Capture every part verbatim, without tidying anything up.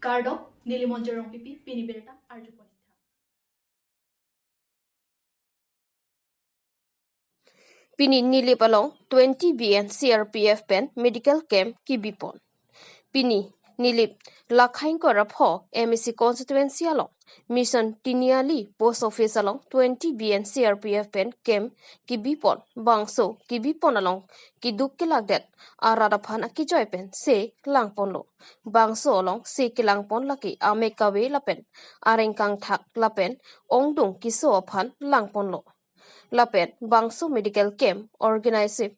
Kardom, neli Monjir Rongpipi, pini birta arjupon-ik tha. Pini Nilip along twenty B N C R P F pen medical camp kebipon. Pini Nilip Lakhaingkor apho M A C constituency along Mission Tiniali post office along twenty B N C R P F pen camp kebipon, bangso kebipon along keduk kelakdet arat aphan akejoi pen se langponlo. Bangso along se kelangpon lake amek kave lapen areng kangthak lapen ongdung keso aphan langponlo. Lapen bangso medical camp organized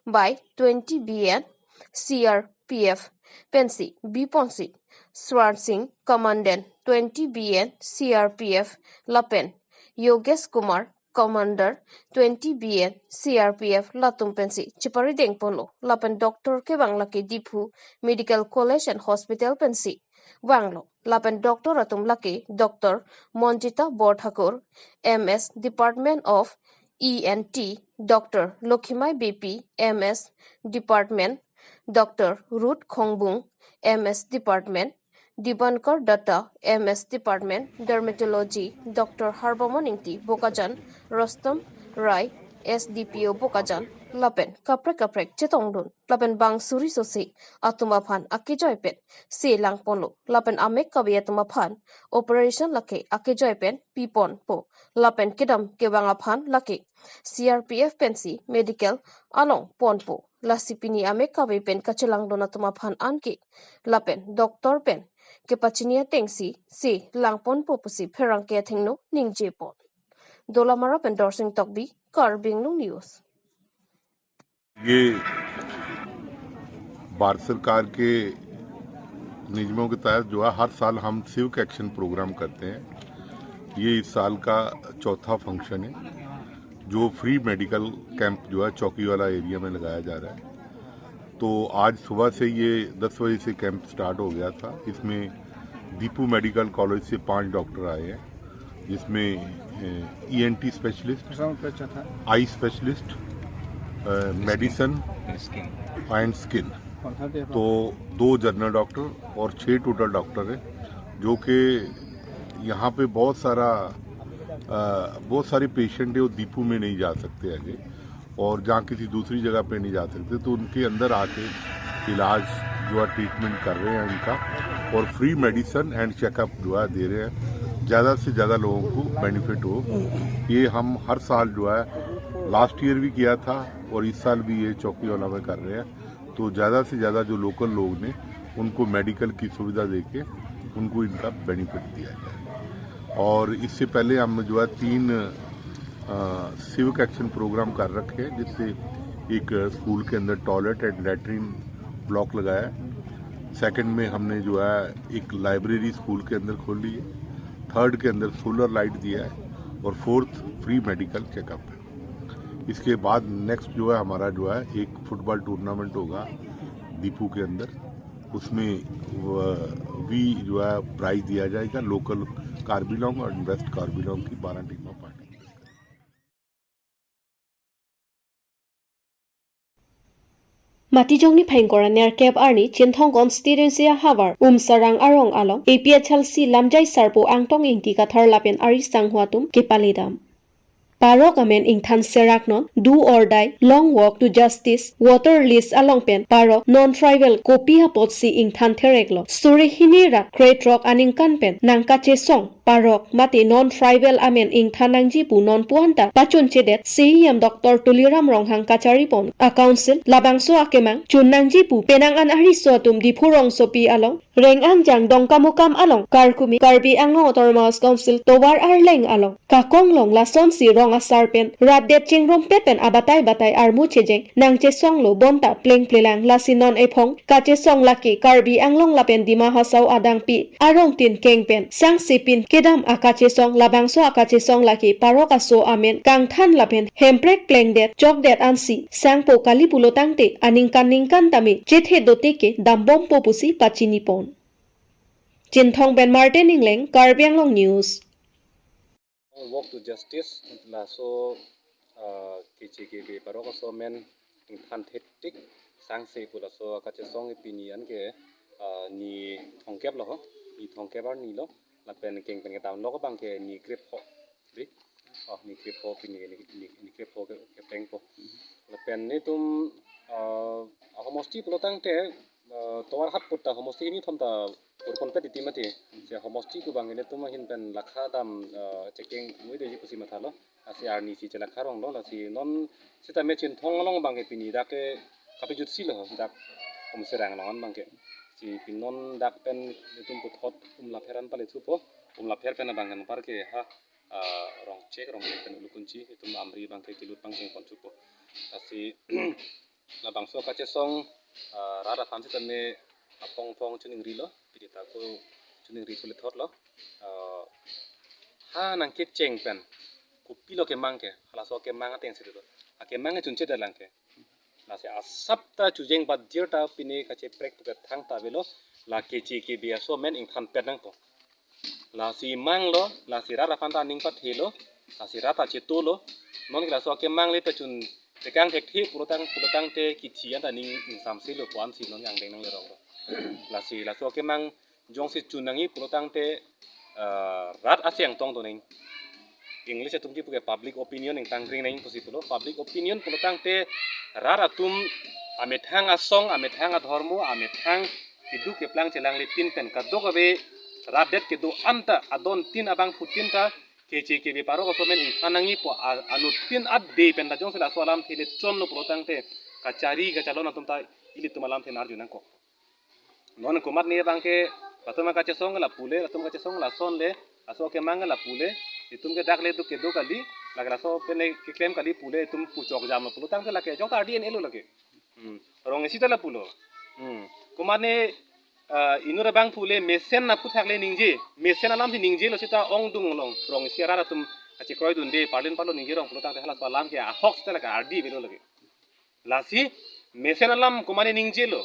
by twenty B N C R P F pensi biponsi Swan Singh, Commandant twenty B N C R P F, lapen Yogesh Kumar, Commander twenty B N C R P F, latum pensi cheparidengponlo. Lapen doctor kevang lake Diphu Medical College and Hospital pensi vanglo. Lapen doctor atum lake Doctor Monjita Borthakur, M S Department of E N T, Doctor Lokhimai Beypi, M S Department, Doctor Ruth Khongbung, M S Department, Dibankar Datta, M S Department, Dermatology, Doctor Harbamon Ingti, Bokajan, Rostam Rai, S D P O Bokajan, lapen kaprek kaprek chetongdun, lapen bang suri sosi atum aphan akejoi pen se langponlo, lapen amek kave atum aphan operation lake akejoi pen piponpo, lapen kedam kevang aphan lake C R P F pensi medical along ponpo. Lasi pini amek kave pen kachelangdun atum aphan anke lapen doctor pen kepachini atengsi se langponpo pusi pherangke athengno ningjepon. Dolamara pen Dorsing Tokbi, Karbi Anglong News. ये भारत सरकार के नियमों के तहत जो है, हर साल हम सिविक एक्शन प्रोग्राम करते हैं। ये इस साल का चौथा फंक्शन है, जो फ्री मेडिकल कैंप जो है चौकी वाला एरिया में लगाया जा रहा है। तो आज सुबह से ये दस बजे से कैंप स्टार्ट हो गया था। इसमें दीपू मेडिकल कॉलेज से पांच डॉक्टर आए हैं, जिसमें ENT specialist, eye specialist, medicine and skin. तो दो जनरल डॉक्टर और छह टोटल डॉक्टर हैं, जो कि यहाँ पे बहुत सारा अ, बहुत सारे पेशेंट है, वो दीपू में नहीं जा सकते आगे, और जहाँ किसी दूसरी जगह पे नहीं जा सकते, तो उनके अंदर आके इलाज जो है, ट्रीटमेंट कर रहे हैं इनका, और फ्री मेडिसिन एंड चेकअप जो है, दे रहे हैं। ज़्यादा से ज़्यादा लोगों को बेनिफिट हो, ये हम हर साल जो है, लास्ट ईयर भी किया था और इस साल भी ये चौकी वाला में कर रहे हैं। तो ज़्यादा से ज़्यादा जो लोकल लोग ने, उनको मेडिकल की सुविधा देके उनको इनका बेनिफिट दिया जाए। और इससे पहले हम जो है, तीन सिविक एक्शन प्रोग्राम कर रखे हैं, जिससे एक स्कूल के अंदर टॉयलेट एंड लैट्रिन ब्लॉक लगाया है। सेकंड में हमने जो है, एक लाइब्रेरी स्कूल के अंदर खोली है। थर्ड के अंदर सोलर लाइट दिया है और फोर्थ फ्री मेडिकल चेकअप है। इसके बाद नेक्स्ट जो है, हमारा जो है, एक फुटबॉल टूर्नामेंट होगा दीपू के अंदर, उसमें भी जो है, प्राइज दिया जाएगा। लोकल कार्बी आंगलोंग और वेस्ट कार्बी आंगलोंग की बारह टीमें पार्टिसिपेट करेंगी। Matijong niphai ingkoi ra nerkep arni Chinthong constituency ahavar Umsarang arong along A P H L C lamjai sarpo Angtong Ingti Kathar lapen ari sangho atum kepaledam. Parok amen ingthan serak non, do or die, long walk to justice, voter list along pen parok non tribal kopi apotsi ingthan thereklo. Suri hini ra krethrok aningkan pen nangkachesong parok mate non tribal amen ingthan nangji pu non puan ta pachunchedet C E M Doctor Tuliram Ronghang kacharipon a council labangso akemang chun nangji pu penang an ariso atum Diphu rongsopi along Reng Angjang Dongkamukam along Karkumi Karbi Anglong Autonomous Council tovar arleng along kakonglong lasonsi rong asar pen rat det chingrum pet pen abatai batai armu chejeng nangchesonglo bonta plengplelang lasi non ephong kachesong lake Karbi Anglong lapen Dima Hasao adangpi arongtin keng pen sangsepin kedam akachesong labangso akachesong lake parok aso amen kangthan lapen hemprek plengdet chokdet ansi sangpo kali pulo tangte aningkan ningkan tame chethe dote ke dambompo pusi pachinipon. Chinthong pen Martin Ingleng, Karbi Anglong News. Walk to Justice laso ah, keche kebe parok aso amen ingthan thetik sangse pu laso akachesong pini anke ah, ni thomkep lo ho. ni thomkep arni lo, lapen keng pen kedam lo abang ke ni krepho. Di? Oh, ni krepho pini ni, ni, ni krepho ke, ke pengpo. Lapen netum, eh, ahomosti pulotangte, eh, tovar hat putta homosti ni thom ta purpon pet iti mati. Si homosti pu abang netum ahin pen lakha dam, eh, chekeng muideji pusi mathalo. Lasi arni si chelakha rong lo, lasi non sitame Chinthong along abang ke pini dak ke kapejut si lo, dak Umserang along abang ke. Si pinon dak pen netum puthot Umlapher an pale thupo, Umlapher pen abang kan par ke ha, ah, Rongchek, Rongchek pen Ulukunchi, itum Amri abang ke kelut pangcheng pon thupo. Lasi labangso kachesong, ah, rat aphan sitame apong pong choningri lo, pidita ko choningri pule thot lo. Ah, ha nangkecheng pen kopilo kemang ke, halaso kemang ateng si lo. Akemang ke chunche dalang ke. Lasi asap ta chujeng bajir ta pine kacheprek pu kethang ta avelo, la keche kebe aso amen ingthan pet nangpo. Lasi mang lo, lasi rat aphan ta aning pathe lo, lasi rat ta cheto lo. Non ke laso akemang le pachun tekang thekthe pulotang, pulotangte kithi an ta aning ingsamse lo pu ansi non angdeng nanglerong lo. Lasi laso akemang jongsi chun nangji pulotangte, eh, rat aseng tong doning. English atum kipu ke public opinion ingtang kring nangji pusi pulo. Public opinion pulotangte rat atum amethang asong, amethang adhormo, amethang keduk keplang chelangle tin pen kadokave rat det kedo an ta adon tin abangphu tin ta keche kebe parok aso amen ingthan nangji pu a-, anut tin ade pen ta jongsi laso alamthe le chonlo pulotangte kachari kachalon atum ta ilitum alamthe arju nangkok. Non komatne abang ke latum kachesong la pule, latum kachesong lason le, laso akemang la pule, itum ke dak le duk kedo kali, lake laso pen le keklem kali pule, itum puchok jamlo pulotangte lake jok ta ardi en elo lake. Hmm. Rong isi ta la pulo. Hmm. Komatne, ah, inut abangphu le mesen aphuthak le ningje, mesen alam si ningje lo sita ongdung long, rong isi arat atum kachekroi dunde, parlin parlo ningje rong pulotangte halaso alam ke ahok sita lake ardi avelo lake. Lasi mesen alam komatne ningje lo,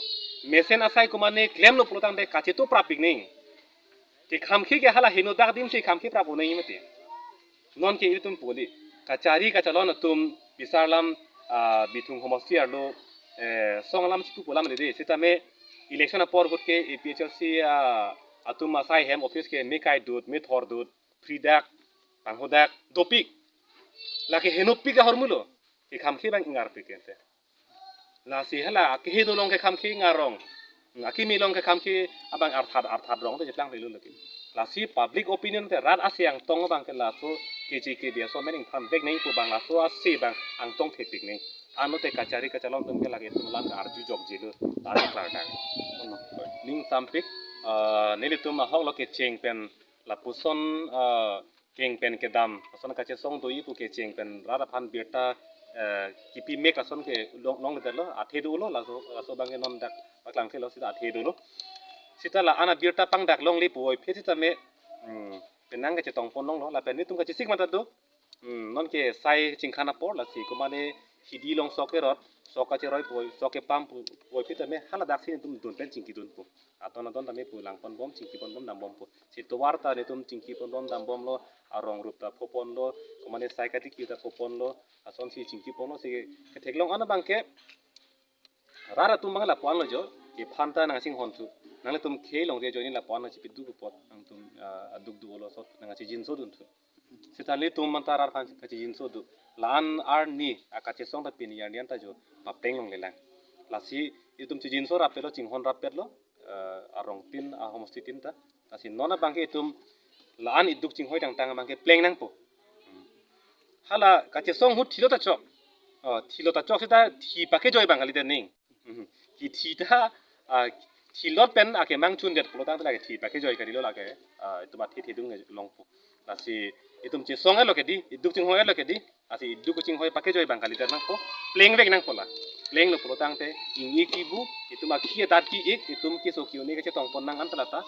mesen asai komatne klemlo pulotangte kacheto prapik ning. Te khamkhe ke hala heno dak adim si khamkhe prap unai mati. Non ke itum puli kachari kachalon atum bisar alam, ah, Bithung homosti arlo, eh, song alam chipu pu alam dede. Sitame election apor ahut ke A P H L C, ah, atum asai hem office ke me kaidut, me thordut, phridak, panghodak, dopik. Lake henopik ahormu lo. Ke khamkhe abang ingarpik ente. Lasi hala akeheno along ke khamkhe ingar rong. Hmm, akimi along ke khamkhe abang arthat arthat rong te cheplang lelu lagi. Lasi public opinion te rat aseng tong abang ke laso keche kebe aso amen ingthan vek nangji pu abang laso ase abang angtong thepik nangji. Ano te kachari kachalon atum ke lake itum alam ke arju jokje lo, arju klardang. Ning sampik, eh, nelitum ahok lo kecheng pen lapuson, eh, keng pen kedam, lason kachesong doji pu kecheng pen rat aphan birta, eh, kipi mek lason ke long, longledetlo, athe dolo, laso, laso abang ke non dak paklangthelo sita athe dolo. Sita la-an abirta pangdak longle puvoiphit sitame, hmm, penang kachetong pon longlo, lapen netum kachesik mata do. Hmm, non ke sai chingkhan apor lasi komatne hidi along sok kerot, sok kacheroi puvoi, sok kepam pu, puvoiphit tame haladak si netum dun pen chingki dunpo. Adon adon tame pu lang pon bom, chingki pon bom, dam bompo. Si tovar ta netum chingki pon bom, dam bomlo, arong rup ta pho ponlo, komatne sai kadiki ta pho ponlo, asonsi chingki ponlo, si ketheklong an abang ke rat atum abang lapu-an lo jo, kephan ta nangchinghon thu. Nanglitum khei longri ajoine lapu-an lo chipiduk apot, nangtum, ah, aduk dolo sot nangchijinso dun thu. Sita nelitum anta rat aphan kachijinso do. La-an arni akachesong ta pini arni an ta jo papeng longlelang. Lasi itum chijinso rappetlo, chinghon rappetlo, eh, arong tin, ahomosti tin ta. Lasi non abang ke itum la-an iduk chinghoi tangtang abang ke pleng nangpo. Hala kachesong ahut thilo ta chok. Oh, thilo ta chok sita thi pakejoi abang kalidet ning. Mhm. Kithi ta, ah, thilot pen akemang chundet pulotangte lake thi pakejoi kalilo lake, ah, itum athe thedung longpo. Lasi itum chesong-etlo ke di, iduk chinghoi-etlo ke di. Lasi iduk chinghoi pakejoi abang kalidet nangpo. Plengvek nangpo la. Plenglo pulotangte ingki kibu, itum akhi adat ki-ik, itum keso ki-un-e kachetong pon nang anta lata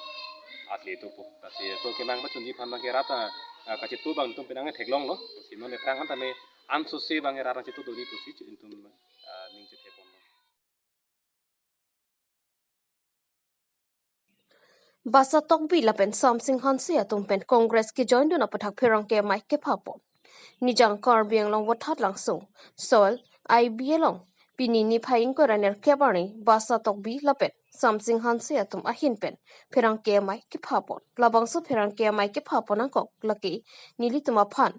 atle tupo. Lasi so kemang pachunji aphan abang ke rat, ah, kachetu abang itum penang theklonglo. Lasi non aphrang anta me ansose abang ke rat chetu doni pusi itum, ah, ning chethe ponlo. Basa Tokbi lapen Samsing Hanse atum pen Congress kejoin dun aputhak pherangke amei kepha pon. Nijang Karbi Anglong Vothatlangso soil I B along Pini niphai ingkoi ra nerkep arni Basa Tokbi lapen Samsing Hanse atum ahin pen pherangke amei kephapon. Labangso pherangke amei kephapon angkok lake nelitum aphan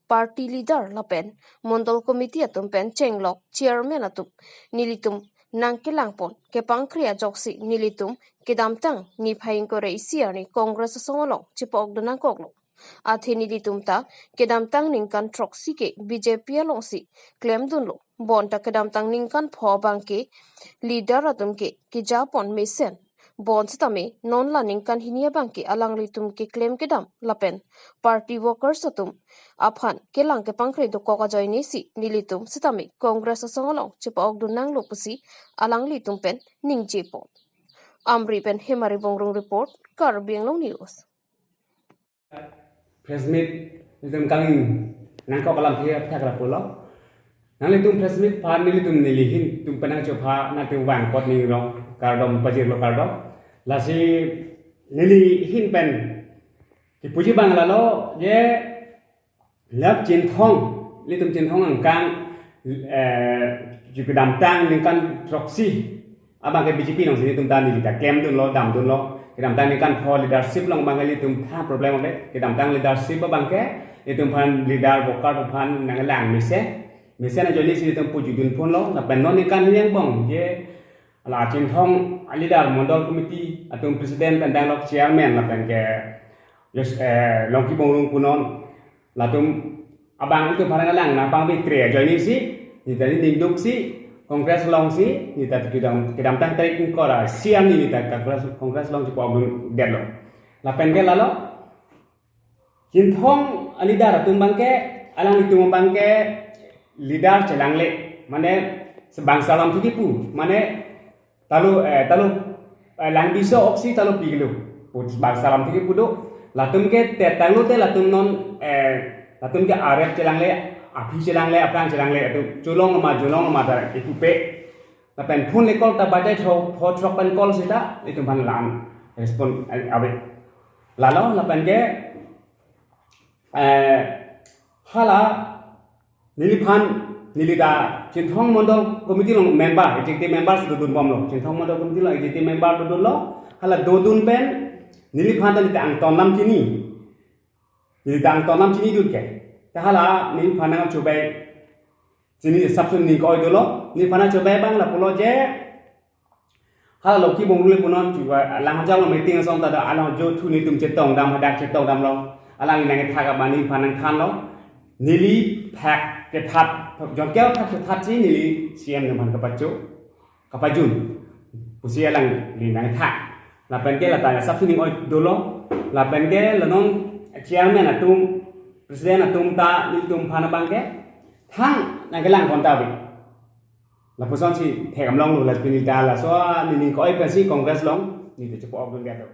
party leader lapen mondol committee atum pen chenglok chairman atum nelitum nangkelangpon kepangkri ajoksi nelitum kedamtang niphai ingkoi ra isi arni Congress asong along chepa-okdun nangkoklo. Athe nelitum ta kedamtang ningkan throksi ke B J P alongsi klemdunlo. Bonta kedamtang ningkan pho abangke leader atum ke kejapon mesen. Bonsitame non la ningkan hini abangke alanglitum keklem kedam lapen party workers atum aphan kelang kepangkri dokok ajoinesi nelitum sitame Congress asong along chepa-okdun nanglo pusi alanglitum pen ningjepon. Amri pen Hemari Bongrung report, Karbi Anglong News. Press meet nelitum kang nangkok alamthe aphuthak ra pulo. Nanglitum press meet aphan nelitum neli ahin atum pen nangchopha nangtum vang apot ning rong kardom pajirlo kardom. Lasi neli ahin pen kipuji abang lalo je lap Chinthong, nelitum Chinthong angkang, eh, ju kedamtang ningkan throksi abangke B J P alongsi nelitum ta neli ta klemdunlo, damdunlo. Kedamtang ningkan pho leadership along abangke nelitum tha problem ave. Kedamtang leadership abangke nelitum aphan leader worker aphan nanglang mesen. Mesen ajoinesi nelitum pujudun ponlo. Lapen non ningkan hini angbong je la Chinthong a leader mondol committee atum president pen danglok chairman lapen ke Yos, eh, Longki Bongrung punon latum abang itum aphan nanglang nangpangvikre ajoinesi neli ta ningduksi Congress alongsi neli ta kedam kedamtang tarik ingkoi ra isi arni neli ta Congress Congress along chepa-okdundetlo. Lapen ke lalo Chinthong a leader atum abangke alanglitum abangke leader chelangle mane sebangsa alamthe kepu mane talo eh, talo eh, langbiso oksi talo piglo. Pu bangsa alamthe kepu do. Latum ke tetanglo te latum non eh, latum ke arep chelangle, aphi chelangle, aphrang chelangle atum cholong ma jolong ma ta kepupe. Lapen phone le call ta bajai throk pho throk pen call sita itum aphan la-an respond eh, ave. Lalo lapen ke eh, hala neliphan neli ta Chinthong Mondol Committee along member, executive member si dodunbomlo. Chinthong Mondol Committee along executive member dodunlo. Hala dodun pen neliphan ta neli ta angton lam chini. Neli ta angton lam chinidun ke. Ta hala neliphan nangchobai chini asapso ning ke-oi dolo. Neliphan nangchobai abang lapulo je hala Longki Bongrung le punon chuba Langhajang along meeting asong ta do along jo thu nelitum chetongdam hadak chetongdamlo. Alang nangkethak abang neliphan nangthanlo. Neli thak kethat, jon ke thak kethat si neli C M atum aphan kapacho, kapajun pusi alang neli nangkethak. Lapen ke la ta asapso ning ke-oi dolo. Lapen ke la non chairman atum, president atum ta nelitum aphan abangke thang nangkelangpon ta ave. Lapusonsi thek-am longlo, lasi pini ta laso neli ning ke-oi pensi Congress along neli ta chepa-okdundetlo.